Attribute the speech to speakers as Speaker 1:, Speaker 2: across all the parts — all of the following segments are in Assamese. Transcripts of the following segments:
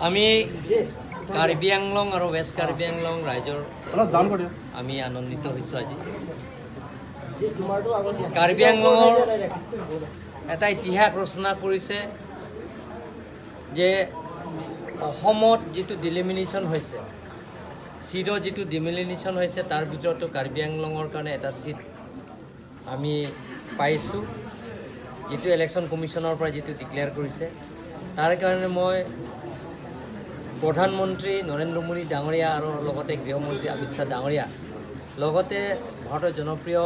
Speaker 1: আমি কাৰ্বি আংলং আৰু ৱেষ্ট কাৰ্বি আংলং ৰাইজৰ
Speaker 2: অলপ ডাউন কৰি দিয়ক।
Speaker 1: আমি আনন্দিত হৈছোঁ। আজি কাৰ্বি আংলঙৰ এটা ইতিহাস ৰচনা কৰিছে যে অসমত যিটো ডিলিমিনেশ্যন হৈছে, চিটৰ যিটো ডিলিমিনেশ্যন হৈছে, তাৰ ভিতৰতো কাৰ্বি আংলঙৰ কাৰণে এটা চিট আমি পাইছোঁ, যিটো ইলেকশ্যন কমিশ্যনৰ পৰা যিটো ডিক্লেয়াৰ কৰিছে। তাৰ কাৰণে মই প্ৰধানমন্ত্ৰী নৰেন্দ্ৰ মোদী ডাঙৰীয়া আৰু লগতে গৃহমন্ত্ৰী অমিত শ্বাহ ডাঙৰীয়া, লগতে ভাৰতৰ জনপ্ৰিয়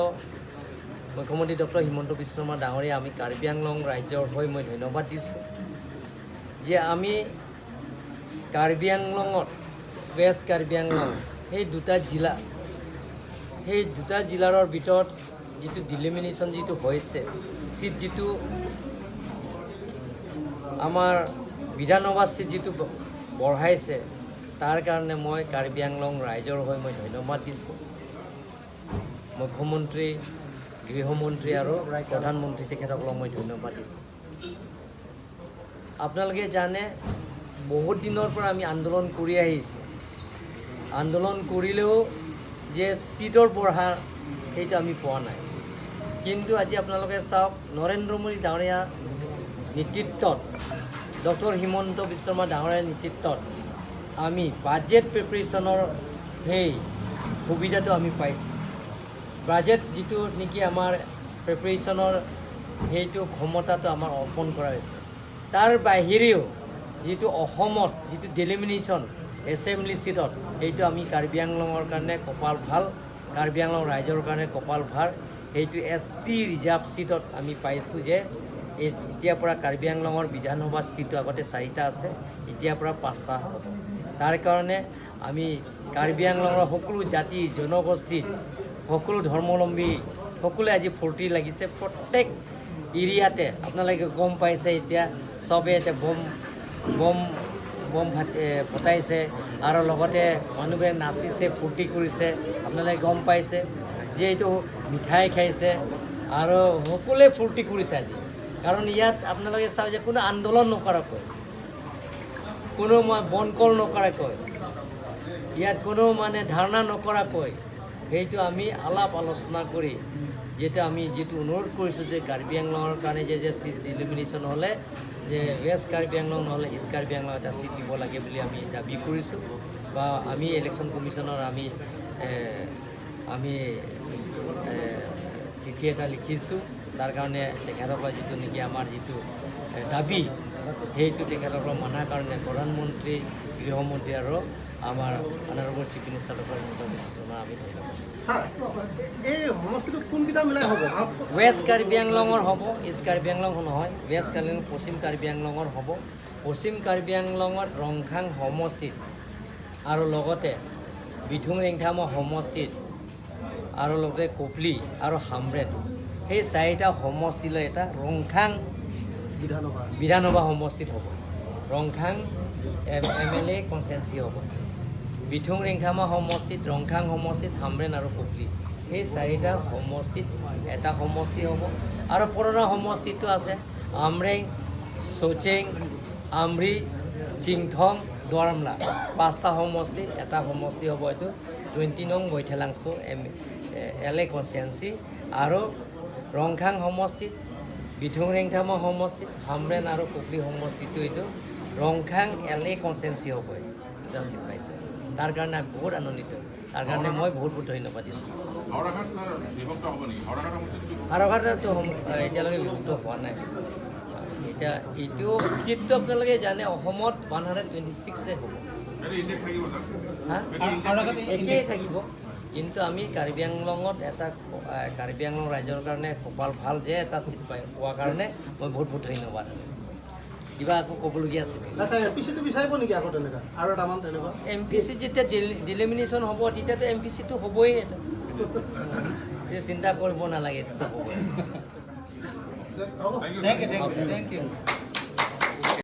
Speaker 1: মুখ্যমন্ত্ৰী ডক্টৰ হিমন্ত বিশ্ব শৰ্মা ডাঙৰীয়া, আমি কাৰ্বি আংলং ৰাজ্যৰ হৈ মই ধন্যবাদ দিছোঁ যে আমি কাৰ্বি আংলঙত, ৱেষ্ট কাৰ্বি আংলং, সেই দুটা জিলাৰৰ ভিতৰত যিটো ডিলিমিনেশ্যন যিটো হৈছে, চিট যিটো আমাৰ বিধানসভা চিট যিটো বঢ়াইছে, তাৰ কাৰণে মই কাৰ্বি আংলং ৰাইজৰ হৈ মই ধন্যবাদ দিছোঁ। মুখ্যমন্ত্ৰী, গৃহমন্ত্ৰী আৰু প্ৰধানমন্ত্ৰী তেখেতসকলক মই ধন্যবাদ দিছোঁ। আপোনালোকে জানে, বহুত দিনৰ পৰা আমি আন্দোলন কৰি আহিছোঁ। আন্দোলন কৰিলেও যে চিটৰ বঢ়া সেইটো আমি পোৱা নাই। কিন্তু আজি আপোনালোকে চাওক, নৰেন্দ্ৰ মোদী ডাঙৰীয়া নেতৃত্বত, ডক্টৰ হিমন্ত বিশ্ব শৰ্মা ডাঙৰীয়াৰ নেতৃত্বত আমি বাজেট প্ৰিপেৰেশ্যনৰ সেই সুবিধাটো আমি পাইছোঁ। বাজেট যিটো নেকি আমাৰ প্ৰিপেৰেশ্যনৰ সেইটো ক্ষমতাটো আমাৰ অৰ্পণ কৰা হৈছে। তাৰ বাহিৰেও যিটো অসমত যিটো ডেলিমিনেশ্যন এছেম্বলি চিটত, সেইটো আমি কাৰ্বি আংলঙৰ কাৰণে কপাল ভাল, কাৰ্বি আংলং ৰাইজৰ কাৰণে কপাল ভাল, সেইটো এছ টি ৰিজাৰ্ভ চিটত আমি পাইছোঁ যে এই এতিয়াৰ পৰা কাৰ্বি আংলঙৰ বিধানসভা চিটটো আগতে চাৰিটা আছে, এতিয়াৰ পৰা পাঁচটা হ'ব। তাৰ কাৰণে আমি কাৰ্বি আংলঙৰ সকলো জাতি জনগোষ্ঠীত, সকলো ধৰ্মাৱলম্বী সকলোৱে আজি ফূৰ্তি লাগিছে। প্ৰত্যেক এৰিয়াতে আপোনালোকে গম পাইছে, এতিয়া চবে এতিয়া বম বম বম ফটাইছে আৰু লগতে মানুহবোৰে নাচিছে, ফূৰ্তি কৰিছে। আপোনালোকে গম পাইছে যে এইটো মিঠাই খাইছে আৰু সকলোৱে ফূৰ্তি কৰিছে আজি। কাৰণ ইয়াত আপোনালোকে চাওক যে কোনো আন্দোলন নকৰাকৈ, কোনো বনকল নকৰাকৈ, ইয়াত কোনো মানে ধাৰণা নকৰাকৈ সেইটো আমি আলাপ আলোচনা কৰি যিটো আমি যিটো অনুৰোধ কৰিছোঁ যে কাৰ্বি আংলঙৰ কাৰণে যে যে চিট ডিলিমিনেশ্যন হ'লে যে ৱেষ্ট কাৰ্বি আংলং নহ'লে ইষ্ট কাৰ্বি আংলং এটা চিট দিব লাগে বুলি আমি দাবী কৰিছোঁ বা আমি ইলেকশ্যন কমিশ্যনৰ আমি চিঠি এটা লিখিছোঁ। তাৰ কাৰণে তেখেতসকলৰ যিটো নেকি আমাৰ যিটো দাবী, সেইটো তেখেতসকলৰ মনাৰ কাৰণে প্ৰধানমন্ত্ৰী, গৃহমন্ত্ৰী আৰু আমাৰ honourable chief minister doctor Himanta Biswa Sarma আমি ধন্যবাদ দিছোঁ।
Speaker 2: ছাৰ, এই সমষ্টিটো কোনকেইটা মিলাই হ'ব?
Speaker 1: ৱেষ্ট কাৰ্বি আংলঙৰ হ'ব, ইষ্ট কাৰ্বি আংলং নহয়। ৱেষ্ট কাৰ্বি আংলং, পশ্চিম কাৰ্বি আংলঙৰ হ'ব। পশ্চিম কাৰ্বি আংলঙত ৰংখাং সমষ্টিত আৰু লগতে বিথুং ৰেংথামৰ সমষ্টিত আৰু লগতে কপলি আৰু হামৰেণ, সেই চাৰিটা সমষ্টিলৈ এটা ৰংখাং
Speaker 2: বিধানসভা
Speaker 1: বিধানসভা সমষ্টিত হ'ব। ৰংখাং এম এল এ কনষ্টিটুৱেঞ্চি হ'ব। বিথুং ৰেংখামা সমষ্টিত, ৰংখাং সমষ্টিত, হামৰেণ আৰু কপলি, সেই চাৰিটা সমষ্টিত এটা সমষ্টি হ'ব। আৰু পুৰণা সমষ্টিটো আছে আমৰেং, চৌচেং, আমৰি, চিংথং, দুৱাৰমলা, পাঁচটা সমষ্টি এটা সমষ্টি হ'ব। এইটো 20 নং বৈঠালাংছ' এম এল এ কনষ্টিটুৱেঞ্চি। আৰু ৰংখাং সমষ্টিত, বিথুং ৰেংখামা সমষ্টিত, হামৰেণ আৰু কপলি সমষ্টিটো এইটো ৰংখাং এল এ কনষ্টিটুৱেঞ্চি হ'ব। এটা চিট পাইছে, তাৰ কাৰণে আমি বহুত আনন্দিত। তাৰ কাৰণে মই বহুত বহুত ধন্যবাদ দিছোঁ।
Speaker 3: হাওৰাঘাট ছাৰ বিভক্ত হ'ব নেকি? হাওৰাঘাট সমষ্টিটো?
Speaker 1: হাওৰাঘাটতো এতিয়ালৈকে বিভক্ত হোৱা নাই। এতিয়া এইটো চিটটো আপোনালোকে জানে, অসমত 126-এ হ'ব।
Speaker 3: সেইটো ইনটেক্ট থাকিব ছাৰ?
Speaker 1: হা?
Speaker 3: সেইটো
Speaker 1: একেই থাকিব। কিন্তু আমি কাৰ্বি আংলঙত এটা কাৰ্বি আংলং ৰাইজৰ কাৰণে কপাল ভাল যে এটা চিট পোৱাৰ কাৰণে মই বহুত বহুত ধন্যবাদ। কিবা আকৌ ক'বলগীয়া আছে?
Speaker 2: নাই ছাৰ, এম পি চিটো বিচাৰিব নেকি আকৌ তেনেকুৱা আৰু এটামান তেনেকুৱা?
Speaker 1: এম পি চিত যেতিয়া ডিলিমিনেশ্যন হ'ব, তেতিয়াতো এম পি চিটো হ'বই। এটা চিন্তা কৰিব নালাগে, এইটোতো হ'বই।
Speaker 2: হ'ব।
Speaker 3: Thank you.
Speaker 1: Thank you.